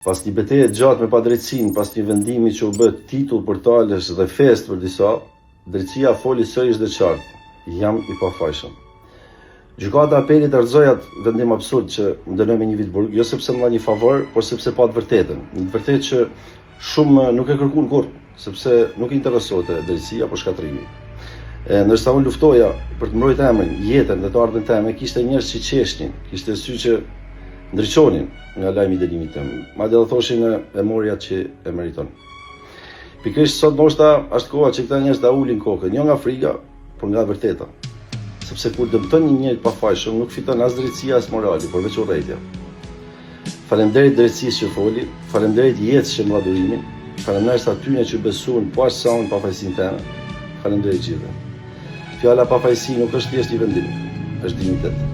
Pas një beteje të gjatë me padrejtësinë, pas një vendimi që u bë titull portalesh dhe festë për disa, drejtësia foli sërish dhe qartë, jam i pafajshëm. Gjykata e Apelit e rrëzoi atë vendim absurd që më dënoi me një vit burg, jo sepse më dha një favor, por sepse pa të vërtetën. Një të vërtetë që Shumë nuk e kërkuan kurrë, sepse nuk i interesonte drejtësia apo shkatërrimi. E, ndërsa unë luftoja për të mbrojtur emrin, jetën dhe të ardhmen teme, kishte njerëz që qeshnin, kishte sy që ndriçonin nga lajmi i dënimit tim. Madje edhe thoshin e mori atë që e meriton. Pikërisht sot ndoshta është koha që këta njerëz ta ulin kokën, jo nga frika, por nga e vërteta. Sepse kur dëmton një njeri të pafajshëm, nuk fiton as drejtësia as morali, por veç urrejtja. Faleminderit drejtësisë që foli, faleminderit jetës që më dha durimin, faleminderit atyne që besuan po aq sa unë pafajësinë teme. Faleminderit gjithëve. Fjala pafajësi nuk është thjesht një vendim, është dinjitet.